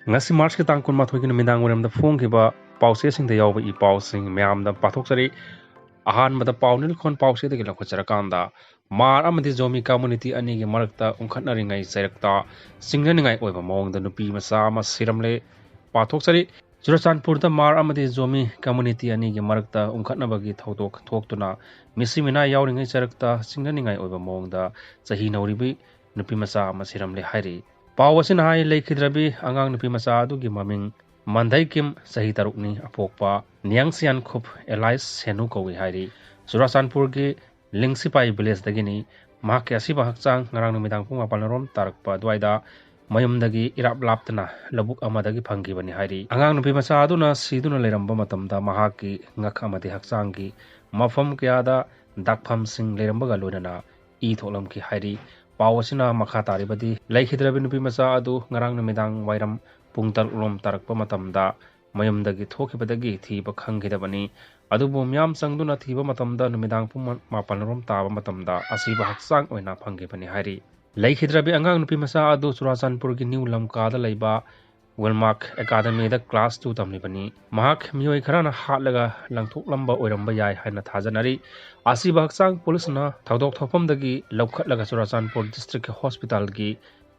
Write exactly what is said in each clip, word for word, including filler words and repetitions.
ꯉꯁꯤ ꯃꯥꯔꯆꯀꯤ ꯇꯥꯡ ꯀꯨꯟꯃꯥꯊꯣꯏꯒꯤ ꯅꯨꯃꯤꯗꯥꯡ ꯋꯥꯏꯔꯝꯗ ꯐꯣꯡꯈꯤꯕ ꯄꯥꯎꯆꯦꯁꯤꯡꯗ ꯌꯥꯎꯕ ꯏ ꯄꯥꯎꯁꯤꯡ ꯃꯌꯥꯝꯗ ꯄꯥꯊꯣꯛꯆꯔꯤ꯫ ꯑꯍꯥꯟꯕꯗ ꯄꯥꯎ ꯅꯤꯜꯈꯣꯟ ꯄꯥꯎꯆꯦꯗꯒꯤ ꯂꯧꯈꯠꯆꯔꯀꯥꯟꯗ, ꯃꯥꯔ ꯑꯃꯗꯤ ꯖꯣꯃꯤ ꯀꯝꯃꯨꯅꯤꯇꯤ ꯑꯅꯤꯒꯤ ꯃꯔꯛꯇ ꯎꯪꯈꯠꯅꯔꯤꯉꯩ ꯆꯩꯔꯛꯇ ꯆꯤꯡꯅꯅꯤꯡꯉꯥꯏ ꯑꯣꯏꯕ ꯃꯑꯣꯡꯗ ꯅꯨꯄꯤ ꯃꯆꯥ ꯑꯃ ꯁꯤꯔꯝꯂꯦ꯫ ꯄꯥꯊꯣꯛꯆꯔꯤ꯫ ꯆꯨꯔꯆꯥꯟꯄꯨꯔꯗ ꯃꯥꯔ ꯑꯃꯗꯤ ꯖꯣꯃꯤ ꯀꯝꯃꯨꯅꯤꯇꯤ ꯑꯅꯤꯒꯤ ꯃꯔꯛꯇ ꯎꯪꯈꯠꯅꯕꯒꯤ ꯊꯧꯗꯣꯛ ꯊꯣꯛꯇꯨꯅ ꯃꯤꯁꯤ ꯃꯤꯅꯥ ꯌꯥꯎꯔꯤꯉꯩ ꯆꯩꯔꯛꯇ ꯆꯤꯡꯅꯅꯤꯡꯉꯥꯏ ꯑꯣꯏꯕ ꯃꯑꯣꯡꯗ ꯆꯍꯤ ꯅꯧꯔꯤꯕꯤ ꯅꯨꯄꯤ ꯃꯆꯥ ꯑꯃ ꯁꯤꯔꯝꯂꯦ ꯍꯥꯏꯔꯤ꯫ ꯄꯥꯎ ꯑꯁꯤꯅ ꯍꯥꯏ, ꯂꯩꯈꯤꯗ꯭ꯔꯕꯤ ꯑꯉꯥꯡ ꯅꯨꯄꯤ ꯃꯆꯥ ꯑꯗꯨꯒꯤ ꯃꯃꯤꯡ ꯃꯟꯗꯩ ꯀꯤꯝ, ꯆꯍꯤ ꯇꯔꯨꯛꯅꯤ, ꯑꯄꯣꯛꯄ ꯅꯤꯌꯥꯡꯁꯤꯌꯥꯟ ꯈꯨꯞ ꯑꯦꯂꯥꯏꯁ ꯁꯦꯅꯨ ꯀꯧꯏ ꯍꯥꯏꯔꯤ꯫ ꯆꯨꯔꯥꯆꯥꯟꯄꯨꯔꯒꯤ ꯂꯤꯡꯁꯤꯄꯥꯏ ꯚꯤꯂꯦꯖꯇꯒꯤꯅꯤ꯫ ꯃꯍꯥꯛꯀꯤ ꯑꯁꯤꯕ ꯍꯛꯆꯥꯡ ꯉꯔꯥꯡ ꯅꯨꯃꯤꯗꯥꯡ ꯄꯨꯡ ꯃꯥꯄꯜ ꯔꯣꯝ ꯇꯥꯔꯛꯄ ꯑꯗꯨꯋꯥꯏꯗ ꯃꯌꯨꯝꯗꯒꯤ ꯏꯔꯥꯞ ꯂꯥꯞꯇꯅ ꯂꯧꯕꯨꯛ ꯑꯃꯗꯒꯤ ꯐꯪꯈꯤꯕꯅꯤ ꯍꯥꯏꯔꯤ꯫ ꯑꯉꯥꯡ ꯅꯨꯄꯤ ꯃꯆꯥ ꯑꯗꯨꯅ ꯁꯤꯗꯨꯅ ꯂꯩꯔꯝꯕ ꯃꯇꯝꯗ ꯃꯍꯥꯛꯀꯤ ꯉꯛ ꯑꯃꯗꯤ ꯍꯛꯆꯥꯡꯒꯤ ꯃꯐꯝ ꯀꯌꯥꯗ ꯗꯥꯛꯐꯝꯁꯤꯡ ꯂꯩꯔꯝꯕꯒ ꯂꯣꯏꯅꯅ ꯏ ꯊꯣꯛꯂꯝꯈꯤ ꯍꯥꯏꯔꯤ꯫ ꯄꯥꯎ ꯑꯁꯤꯅ ꯃꯈꯥ ꯇꯥꯔꯤꯕꯗꯤ, ꯂꯩꯈꯤꯗ꯭ꯔꯕꯤ ꯅꯨꯄꯤ ꯃꯆꯥ ꯑꯗꯨ ꯉꯔꯥꯡ ꯅꯨꯃꯤꯗꯥꯡ ꯋꯥꯏꯔꯝ ꯄꯨꯡ ꯇꯔꯨꯛ ꯔꯣꯝ ꯇꯥꯔꯛꯄ ꯃꯇꯝꯗ ꯃꯌꯨꯝꯗꯒꯤ ꯊꯣꯛꯈꯤꯕꯗꯒꯤ ꯊꯤꯕ ꯈꯪꯈꯤꯗꯕꯅꯤ꯫ ꯑꯗꯨꯕꯨ ꯃꯤꯌꯥꯝ ꯆꯪꯗꯨꯅ ꯊꯤꯕ ꯃꯇꯝꯗ ꯅꯨꯃꯤꯗꯥꯡ ꯄꯨꯡ ꯃꯥꯄꯜ ꯔꯣꯝ ꯇꯥꯕ ꯃꯇꯝꯗ ꯑꯁꯤꯕ ꯍꯛꯆꯥꯡ ꯑꯣꯏꯅ ꯐꯪꯈꯤꯕꯅꯤ ꯍꯥꯏꯔꯤ꯫ ꯂꯩꯈꯤꯗ꯭ꯔꯕꯤ ꯑꯉꯥꯡ ꯅꯨꯄꯤ ꯃꯆꯥ ꯑꯗꯨ ꯆꯨꯔꯥꯆꯥꯟꯄꯨꯔꯒꯤ ꯅ꯭ꯌꯨ ꯂꯝꯀꯥꯗ ꯂꯩꯕ ꯋꯤꯜꯃꯥꯔꯛ ꯑꯦꯀꯥꯗꯃꯤꯗ ꯀ꯭ꯂꯥꯁ ꯇꯨ ꯇꯝꯂꯤꯕꯅꯤ꯫ ꯃꯍꯥꯛ ꯃꯤꯑꯣꯏ ꯈꯔꯅ ꯍꯥꯠꯂꯒ ꯂꯪꯊꯣꯛꯂꯝꯕ ꯑꯣꯏꯔꯝꯕ ꯌꯥꯏ ꯍꯥꯏꯅ ꯊꯥꯖꯅꯔꯤ꯫ ꯑꯁꯤꯕ ꯍꯛꯆꯥꯡ ꯄꯨꯂꯤꯁꯅ ꯊꯧꯗꯣꯛ ꯊꯣꯛꯐꯝꯗꯒꯤ ꯂꯧꯈꯠꯂꯒ ꯆꯨꯔꯥꯆꯥꯟꯄꯨꯔ ꯗꯤꯁꯇ꯭ꯔꯤꯛꯀꯤ ꯍꯣꯁꯄꯤꯇꯥꯜꯒꯤ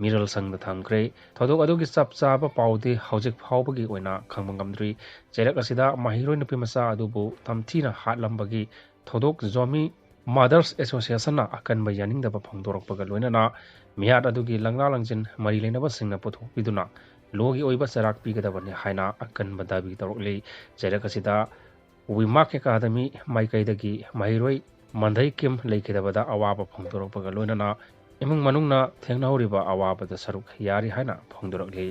ꯃꯤꯔꯣꯜ ꯁꯪꯗ ꯊꯝꯈ꯭ꯔꯦ꯫ ꯊꯧꯗꯣꯛ ꯑꯗꯨꯒꯤ ꯆꯞ ꯆꯥꯕ ꯄꯥꯎꯗꯤ ꯍꯧꯖꯤꯛ ꯐꯥꯎꯕꯒꯤ ꯑꯣꯏꯅ ꯈꯪꯕ ꯉꯝꯗ꯭ꯔꯤ꯫ ꯆꯩꯔꯛ ꯑꯁꯤꯗ ꯃꯍꯩꯔꯣꯏ ꯅꯨꯄꯤ ꯃꯆꯥ ꯑꯗꯨꯕꯨ ꯇꯝꯊꯤꯅ ꯍꯥꯠꯂꯝꯕꯒꯤ ꯊꯧꯗꯣꯛ ꯖꯣꯃꯤ ꯃꯥꯗꯔꯁ ꯑꯦꯁꯣꯁꯤꯌꯦꯁꯟꯅ ꯑꯀꯟꯕ ꯌꯥꯅꯤꯡꯗꯕ ꯐꯣꯡꯗꯣꯔꯛꯄꯒ ꯂꯣꯏꯅꯅ ꯃꯤꯍꯥꯠ ꯑꯗꯨꯒꯤ ꯂꯪꯂꯥ ꯂꯪꯖꯤꯟ ꯃꯔꯤ ꯂꯩꯅꯕꯁꯤꯡꯅ ꯄꯨꯊꯣꯛꯄꯤꯗꯨꯅ ꯂꯣꯒꯤ ꯑꯣꯏꯕ ꯆꯩꯔꯥꯛ ꯄꯤꯒꯗꯕꯅꯤ ꯍꯥꯏꯅ ꯑꯀꯟꯕ ꯗꯥꯕꯤ ꯇꯧꯔꯛꯂꯤ꯫ ꯆꯩꯔꯛ ꯑꯁꯤꯗ ꯋꯤꯃꯥꯔꯛ ꯑꯦꯀꯥꯗꯃꯤ ꯃꯥꯏꯀꯩꯗꯒꯤ ꯃꯍꯩꯔꯣꯏ ꯃꯟꯗꯩ ꯀꯤꯝ ꯂꯩꯈꯤꯗꯕꯗ ꯑꯋꯥꯕ ꯐꯣꯡꯗꯣꯔꯛꯄꯒ ꯂꯣꯏꯅꯅ ꯏꯃꯨꯡ ꯃꯅꯨꯡꯅ ꯊꯦꯡꯅꯍꯧꯔꯤꯕ ꯑꯋꯥꯕꯗ ꯁꯔꯨꯛ ꯌꯥꯔꯤ ꯍꯥꯏꯅ ꯐꯣꯡꯗꯣꯔꯛꯂꯤ꯫